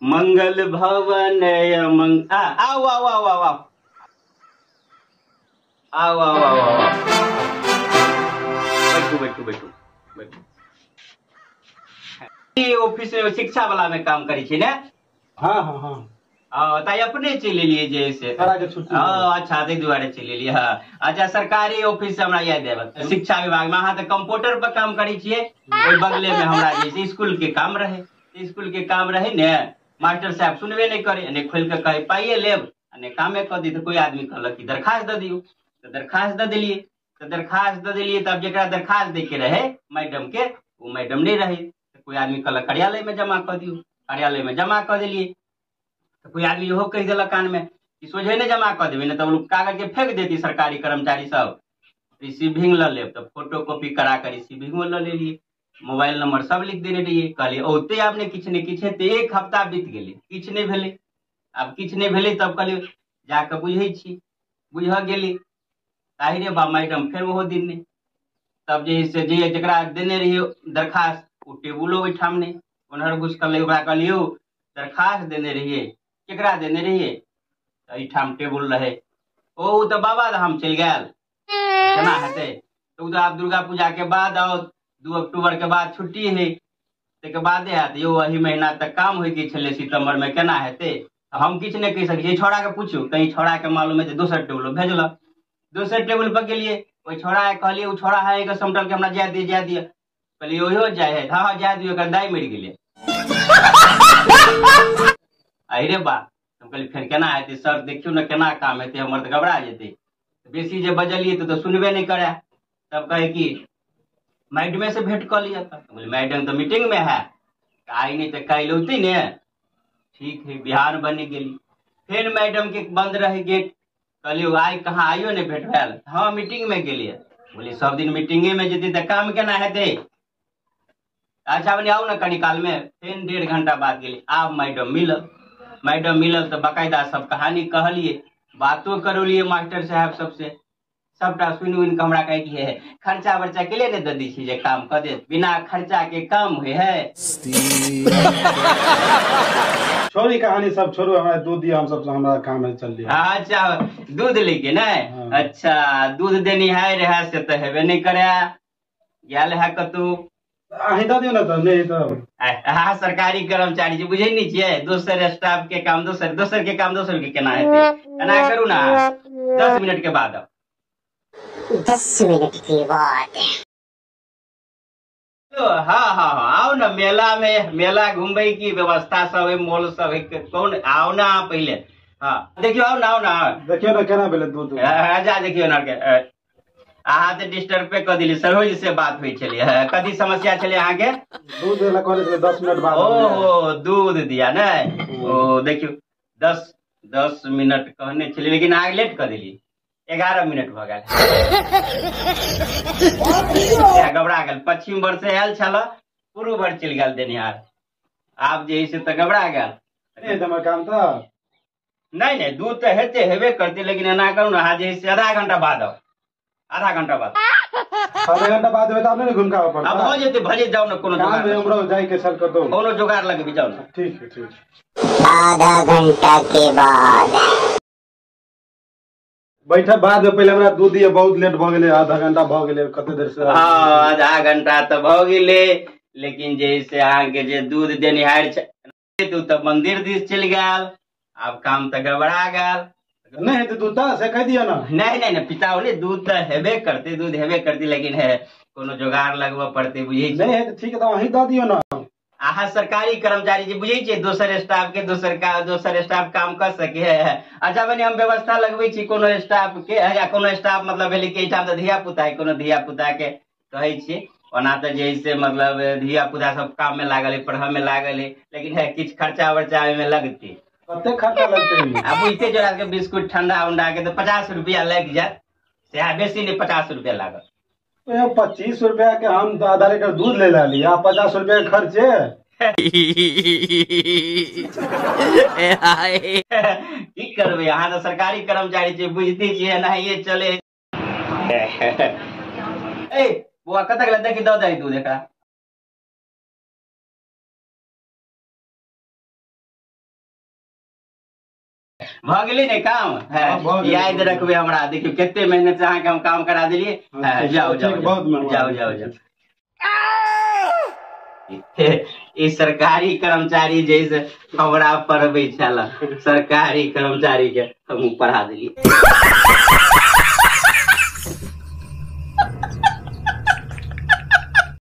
मंगल भवन आओ आओ आओ आओ आओ आओ आओ आओ आओ, बैठू बैठू बैठू बैठू। ऑफिस में शिक्षा वाला में काम करी छी ने? हाँ हाँ हाँ। ताई अपने चलि एलियै जे से। अच्छा ताहि दुआरे चलि एलियै। हाँ अच्छा, सरकारी ऑफिस से हमरा याद आयल, शिक्षा विभाग में अहाँ तऽ कंप्यूटर पर काम करै छियै, ओहि बगले में हमरा जे छै स्कूल के काम रहे। स्कूल के काम रहे ने, मास्टर साहब सुनबे नहि करे, ने खोलि कऽ कहै पाइए लेब आ ने कामे कऽ दी। तऽ कोइ आदमी कहलक कि दरखास्त दऽ दियौ, तऽ दरखास्त दऽ देलियै। तऽ दरखास्त दऽ देलियै, तब जकरा दरखास्त दैके रहै मैडम के, ओ मैडम नहि रहै। तऽ कोइ आदमी कहलक कार्यालय में जमा कऽ दियौ, कार्यालय में जमा कऽ देलियै। तऽ कोइ आदमी इहो कहि देलक कान में कि सोझे नहि जमा कऽ देबै, नहि तऽ ओ कागज के फेंक देती सरकारी कर्मचारी सब। रिसीविंग लऽ लेब, तऽ फोटो कॉपी करा कऽ रिसीविंगो लऽ लेलियै, मोबाइल नंबर सब लिख देने रहियै। कहलियै औते आब ने किछु ने किछु हेतै। एक हफ्ता बीत गेलै, किछु नहि भेलै। आब किछु नहि भेलै तब कहलियै जाकऽ बुझै छी। बुझऽ गेली, ताहि रे बा मैडम फेर ओहो दिन नहि। तब जे से जे जकरा देने रहियै दरखास्त, ओ टेबुलो ओहिठाम नहि, ओन्हर घुसकलै। ओकरा कहलियै दरखास्त देने रहियै, केकरा देने रहियै? एहिठाम टेबुल रहै। ओ तऽ बाबा धाम चलि गेल, केना हेतै? तऽ ओ तऽ आब दुर्गा पूजा के बाद आओत, 2 अक्टूबर के बाद छुट्टी है, ताहिके बादे हैत। यौ एहि महीना तक काम होइके छलै, सितम्बर में केना हेतै? हम किछु नहि कहि सकै छियै। छौड़ाके पूछू, कहीं छौड़ाके मालूम हेतै। दोसर टेबुल भेजलक, दोसर टेबुल पर गेलियै, ओहि छौड़ाके कहलियै, ओ छौड़ा है के समटल के हमरा जाय दिअ जाय दिअ। कहलियै ओहो जाय है? हाँ हाँ जाय दियौ, एकर दाइ मरि गेलै। अरे बा, हम कहलियै फेर केना हेतै सर, देखियौ ने केना काम हेतै, हमर तऽ घबरा जेतै। बेसी जे बजलियै तऽ सुनबे नहि करै। तब कहै कि मैडमे से भेंट कऽ लिअ। तऽ बोले मैडम तऽ मीटिंग में है, आइ नहि तऽ काल्हि औतै ने। ठीक है, बिहार बनि गेली। फेर मैडम के बंद रहे गेट। कहलियै आइ कहाँ, आइयो नहि भेंट भेल? हाँ मीटिंग में गेलियै। बोलिए सब दिन मीटिंगे में जेतै तऽ काम केना हेतै? अच्छा बनी आउ ने कनी काल में। फेर 1.5 घंटा बाद गेली, आब मैडम मिलल। मैडम मिलल तऽ बकायदा सब कहानी कहलियै, बातो करौलियै मास्टर साहब सबसे। सबटा सुनि उनि कऽ हमरा कहै कि हे खर्चा वर्चा के लिए नहि दऽ दै छी जे काम कऽ देत, बिना खर्चा के काम होइ है। छोड़ी कहानी सब छोड़ू, हमरा दूध दिअ, हम सब हमरा काम है, चल लिअ। अच्छा दूध लेके ने? अच्छा दूध देनिहार रहे से तऽ हेबे नहि करे, गेल है कतौ। अहीं दऽ दियौ ने तऽ नहि तऽ। अहाँ सरकारी कर्मचारी छी, बुझै नहि छियै? दोसर स्टाफ के काम दोसर, दोसर के काम दोसर के केना हेतै? एना करू ने, 10 मिनट के बाद आउ। 10 मिनट के बाद। हाँ हाँ हाँ आओ ना, मेला में मेला घूमबे की व्यवस्था सब है, मॉल सब है, कौन आओ ना अहाँ पहिले। हाँ देखियो, आओ ना आओ ना, देखियो ना केना भेलै दूध। जा देखियो ना के अहाँ तऽ डिस्टर्बे कऽ देली। सरोज से बात होइ छलै, कथी समस्या छलै अहाँके? दूध लै कहने छलै 10 मिनट बाद। ओ दूध दिया ने, ओ देखियो 10 मिनट कहने छलै, लेकिन अहाँ लेट कऽ देली, 11 मिनट भऽ गेल। घबरा गेल, पश्चिम भर से आयल छल, पूर्व भर चलि गेल देनिहार। आब जे से तऽ घबरा गेल। काम तऽ नहि नहि, दूध तऽ हेतै, हेबे करतै, लेकिन एना करू ने अहाँ जे से आधा घंटा बाद आउ। आधा घंटा बाद, आधा घंटा बाद में तब ने घुमका पड़ता। अब हो जेतै, भजे जाउ ने, कोनो काम है हमरो जाय के सर कतौ, कोनो जोगाड़ लगबी जाउ ने। ठीक है ठीक। आधा घंटा के बाद बैठा बाद में, पहले हमरा दूध दिए, बहुत लेट भ गेलै, आधा घंटा भ गेलै, कते देर से। हाँ आधा घंटा तऽ भ गेलै, लेकिन जे से अहाँके जे दूध देनिहार छै तऽ मंदिर दिस चलि गेल। आब काम तऽ गड़बड़ा गेल। नहीं हेतै दूध तऽ से कहि दिअ ना। नहीं नहीं नहीं पिताओ नहीं, दूध तऽ हेबे करतै, दूध हेबे करतै, लेकिन है कोनो जोगाड़ लगबऽ पड़तै, बुझै नहीं हेतै ठीक है तऽ अहीं दऽ दियौ ना। अहाँ सरकारी कर्मचारी जी बुझै छियै, दोसर स्टाफ के दोसर का दोसर स्टाफ काम कऽ सकै है। अच्छा बनी हम व्यवस्था लगबै छी कोनो स्टाफ के, या कोनो स्टाफ मतलब भेलै कि एहिठाम तऽ धिया पुता है, कोनो धिया पुता के कहै छियै। ओना तऽ जे से मतलब धिया पुता सब काम में लागल है, पढ़ऽ में लागल है, लेकिन है किछु खर्चा वर्चा ओहिमे लगतै। कते खर्चा लगतै? आ बुझते जोड़ा के बिस्कुट ठंडा उंडा के तऽ 50 रुपया लागि जायत, सएह बेसी नहि, 50 रुपया लागत। 25 रुपया के हम आधा लीटर दूध ले ली, 50 रुपया के खर्चे। की करबै, अहाँ तऽ सरकारी कर्मचारी छियै, बुझते छियै एनाहिए चले। ए बौआ कतऽ गेलै? देखी दऽ दही दूध एकरा। भऽ गेलै ने काम? हाँ, याद रखबै हमरा। देखियौ कते मेहनत से अहाँके हम काम करा देलियै। जाउ जाउ, बहुत जाउ जाउ जाउ। ई सरकारी कर्मचारी जैसे हमरा पढ़बै छल, सरकारी कर्मचारी के हमहूँ पढ़ा देलियै।